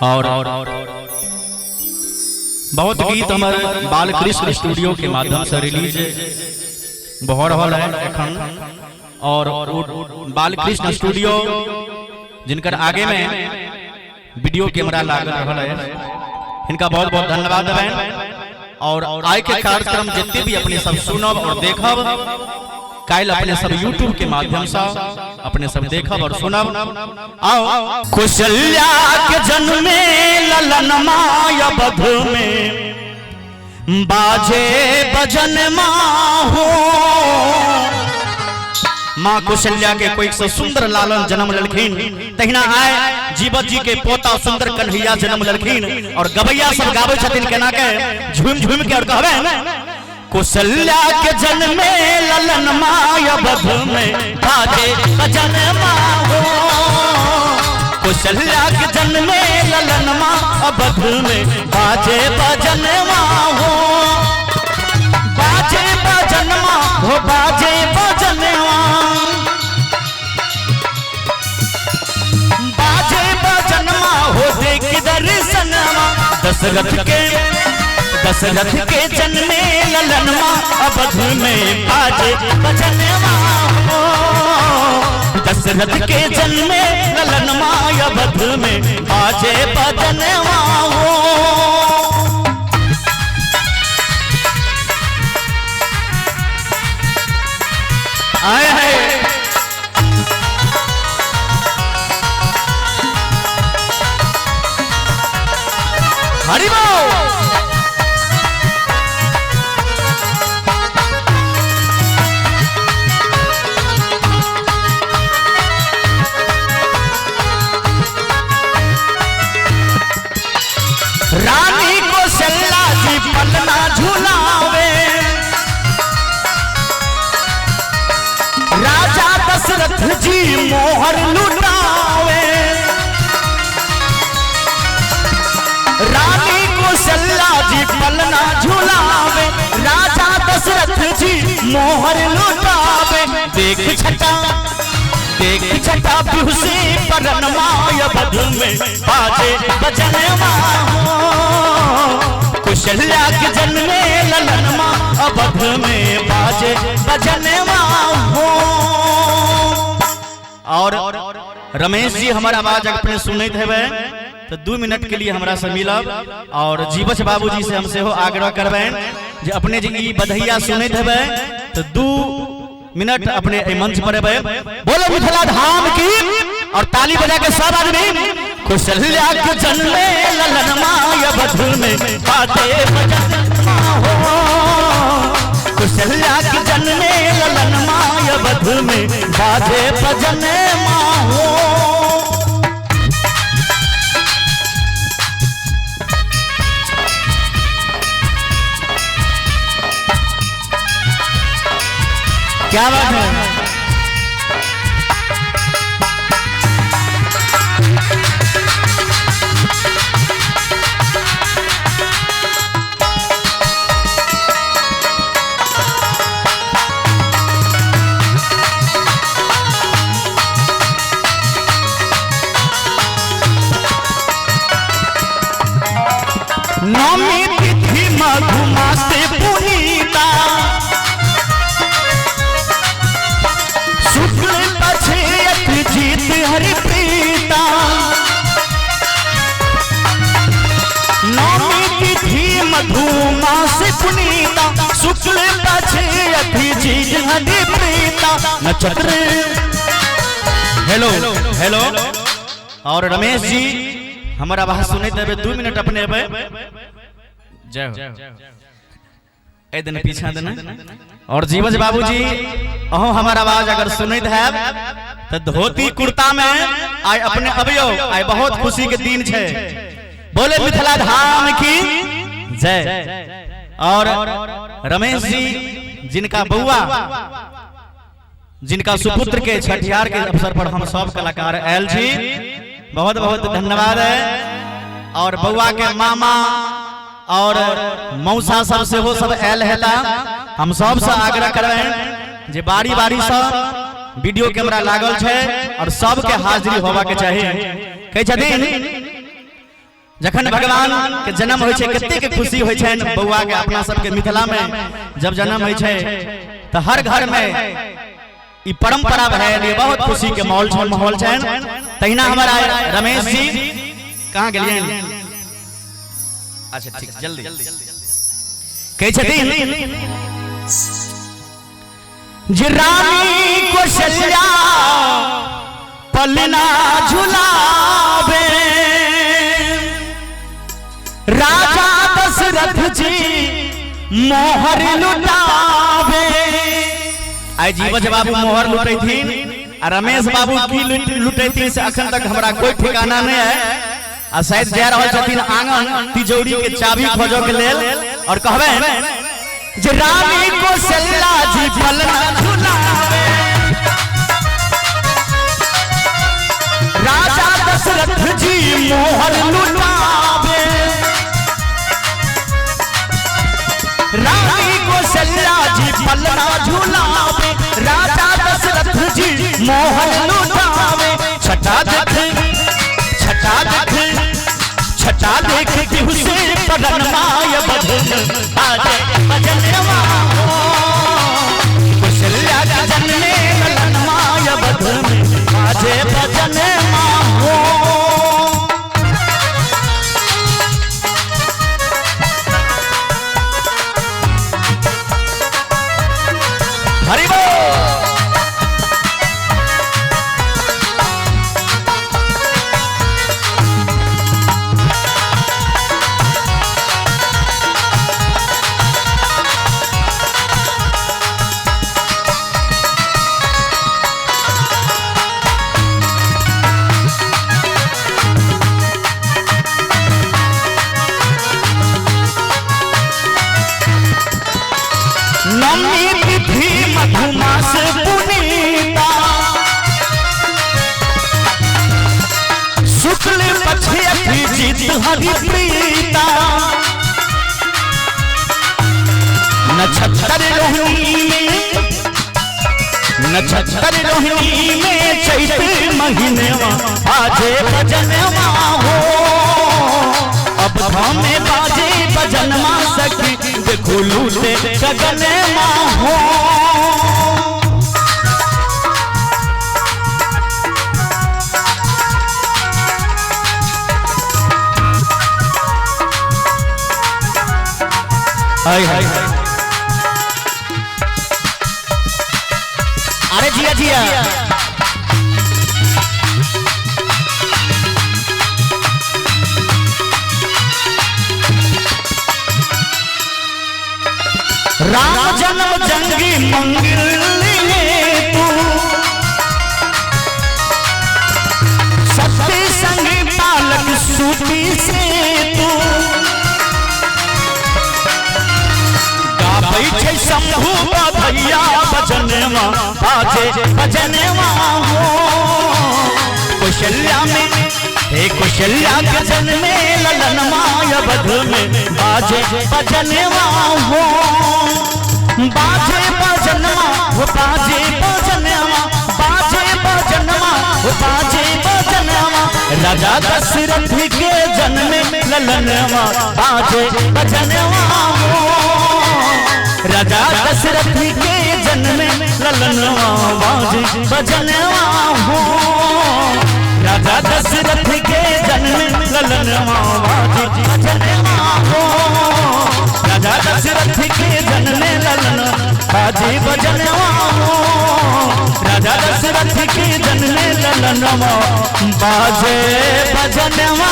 और बहुत गीत हमर बालकृष्ण स्टूडियो के माध्यम से रिलीज भऽ रहल है एखन। और बालकृष्ण स्टूडियो जिनकर आगे में वीडियो कैमरा लागल रहल है, इनका बहुत बहुत धन्यवाद देबनि। और आइ के कार्यक्रम जितने भी अपने सब सुनब और देखब, काल्हि अपने सब यूट्यूब के माध्यम से अपने सब देखब और सुनब। आओ कुशल्या के जन्मे ललन माया बध में बाजे बजन माहो। माँ कुशल्या के कोई से सुंदर लालन जन्म ललखिन, तहिना आए जीवत जी के पोता सुंदर कन्हैया जन्म ललखिन। और गवैया सब गावे छथिन केना के झूम झूम के और कहबे कुशल्या के जन्मे ललन माया बध में बाजे बजन माहो। कुशल्या के जन्मे ललन माया बध में बाजे बजन माहो। बाजे बजन माहो बाजे बजन बाजे बजन माहो देख दर्शन दशरथ के दशरथ के जन्मे ललन माँ अवध में बाजे बजन माहो। दशरथ के जन्मे ललन माँ अवध में बाजे बजन माहो। आए है हरि बोल। रानी कौशल्या जी पलना झुलावे, राजा दशरथ जी मोहर लुटावे। रानी कौशल्या जी पलना झुलावे, राजा दशरथ जी मोहर लुटावे। देख छटा बिहुसी परन माया बध में बाजे बजन माहो। कुशल्या के जन्मे ललन माँ अवध में बाजे बजन माहो। और रमेश जी हमारा आवाज अपने सुनते हेबै तो 2 मिनट के लिए हमरा से मिलब। और जीवछ बाबूजी से हम सेहो आग्रह करबनि जे अपने जे ई बधैया सुनैत हेबै तो 2 मिनट अपने मंच पर एबै। बोलो मिथिला धाम की और ताली बजा के सब आदमी। कुशल्या के जन्मे ललन माया बध में बाजे बजन माहो। कुशल्या के जन्मे ललन माया बध में बाजे बजन माहो। क्या बात है। नौमी तिथि मधुमास पुनीता, शुक्ल पक्षे अभिजीत हरि प्रीता। नौमी तिथि मधुमास पुनीता, शुक्ल पक्षे अभिजीत हरि प्रीता। नक्षत्र हेलो हेलो। और रमेश जी हमारा आवाज सुनैत हेबै 2 मिनट अपने एबै। जय हो ए दिन पीछा देना। और जीवज बाबूजी अहो हमार आवाज अगर सुनैत हैब तो धोती कुर्ता में आइ अपने अबियो, आइ बहुत खुशी के दिन छै। बोले मिथिला धाम की जय। और रमेश जी जिनका बउआ जिनका सुपुत्र के छठिहार के अवसर पर हम सब कलाकार आयल छी, बहुत बहुत धन्यवाद है। और बउआ के मामा और मौसा सब सेहो सब आयल हेता। हम सबसे आग्रह करबनि जे बारी बारी से वीडियो कैमरा लागल छै और सबके हाजिरी होवा के चाही। कहै छथिन जखन भगवान के जन्म होइ छै कतेक खुशी होइ छनि बौआ के। अपना सबके मिथिला में जब जन्म होइ छै तो हर घर में ई परंपरा भए ये बहुत खुशी के माहौल छनि, माहौल छनि। तहिना हमारा रमेश जी कहाँ गेलियनि? अच्छा ठीक, जल्दी कहै छथिन जे रानी कौशल्या पलना झुलावे, राजा दशरथ जी मोहर लुटावे। आई जीवज बाबू मोहर लुटैथिन आ रमेश बाबू की लुटैथिन से अखन तक हमरा कोई ठिकाना नहीं है। आ शायद जा रहल छथिन आंगन तिजोरी के चाबी खोजो के लेल और कहबे जे रानी कौशल्या जी पलना झुलावे, राजा दशरथ जी मोहर लुटावे, रानी कौशल्या जी पलना झुलावे, राजा दशरथ जी मोहर लुटावे। छठा देख, छठा देख, छठा देख के हुसे परन my भजन बाजे भजनवा हो, कौशल्या का जन्मे ललन my भजन बाजे भजनवा हो। हरि बोल। नवमी तिथि मधुमास पुनीता, शुक्ल पक्ष अभिजीत हरि प्रीता, नक्षत्र रोहिणी में, नक्षत्र रोहिणी में चैत महीनेवा बाजे भजनवा हो, अब धामे बाजे भजनवा सखी देखो लूटे गगनवा हो। हाय हाय, अरे जिया जिया। राम जन्म जंगी मंगल तू, सत्य संग पालक सूती से तू, गाबै छै शंभू भैया भजनवा बाजे भजनवा हो, कौशल्या में हे कौशल्या के जन्मे ललन my बध में बाजे भजनवा हो, बाजे भजनवा हो, बाजे भजनवा, बाजे भजनवा हो, बाजे भजनवा, राजा दशरथ के जन्मे ललनवा बाजे भजनवा हो, राजा दशरथ के जन्मे ललनवा बाजे भजनवा हो, राजा दशरथ के जन्मे ललनवा बाजे भजनवा हो, राजा दशरथ के जन्मे ललन बाजे भजनवा हो, राजा दशरथ के जन्मे ललनवा बाजे भजनवा।